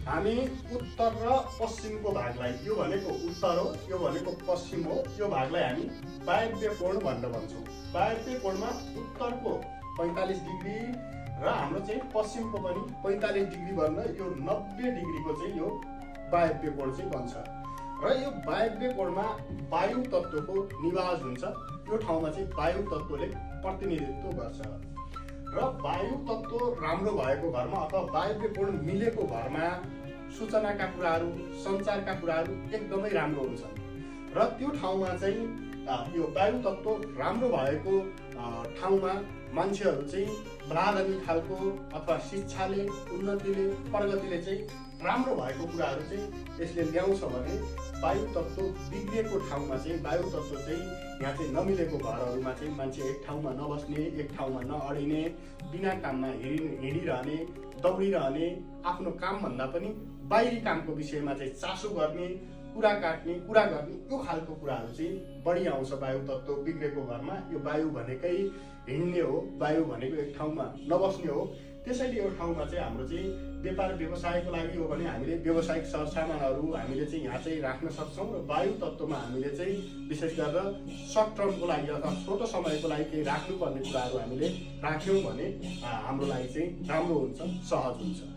हामी उत्तर र पश्चिमको भागलाई, यो भनेको उत्तर हो, यो भनेको पश्चिम हो, यो भागलाई हामी वायव्य कोण भनेर भन्छौँ। वायव्य कोणमा उत्तरको 45 डिग्री र हाम्रो चाहिँ पश्चिमको पनि 45 डिग्री भन्न यो 90 डिग्रीको चाहिँ यो वायव्य कोण चाहिँ बन्छ। र यो वायव्य कोणमा वायु तत्त्वको निवास हुन्छ। यो ठाउँमा चाहिँ वायु तत्त्वले प्रतिनिधित्व गर्छ र वायु तत्त्व राम्रो भएको घरमा अथवा वायव्य कोण मिलेको घरमा सूचनाका कुराहरू, सञ्चारका कुराहरू एकदमै राम्रो हुन्छन्। र त्यो ठाउँमा चाहिँ यो वायु तत्त्व राम्रो भएको ठाउँमा मान्छेहरू चाहिँ बराबरी खालको अथवा शिक्षाले, उन्नतिले, प्रगतिले चाहिँ राम्रो भएको कुराहरू चाहिँ यसले ल्याउँछ भने वायु तत्त्व बिग्रिएको ठाउँमा चाहिँ, वायु तत्त्व चाहिँ यहाँ चाहिँ नमिलेको घरहरूमा चाहिँ मान्छे एक ठाउँमा नबस्ने, एक ठाउँमा नअडिने, बिना काममा हिँडिरहने, दौडिरहने, आफ्नो कामभन्दा पनि बाहिरी कामको विषयमा चाहिँ चासो गर्ने, कुरा काट्ने, कुरा गर्ने, यो खालको कुराहरू चाहिँ बढी आउँछ वायु तत्त्व बिग्रेको घरमा। यो वायु भनेकै हिँड्ने हो, वायु भनेको एक ठाउँमा नबस्ने हो। त्यसैले यो ठाउँमा चाहिँ हाम्रो चाहिँ व्यापार व्यवसायको लागि हो भने हामीले व्यावसायिक सरसामानहरू हामीले चाहिँ यहाँ चाहिँ राख्न सक्छौँ र वायु तत्त्वमा हामीले चाहिँ विशेष गरेर सर्ट टर्मको लागि अथवा छोटो समयको लागि केही राख्नुपर्ने कुराहरू हामीले राख्यौँ भने हाम्रो लागि चाहिँ राम्रो हुन्छ, सहज हुन्छ।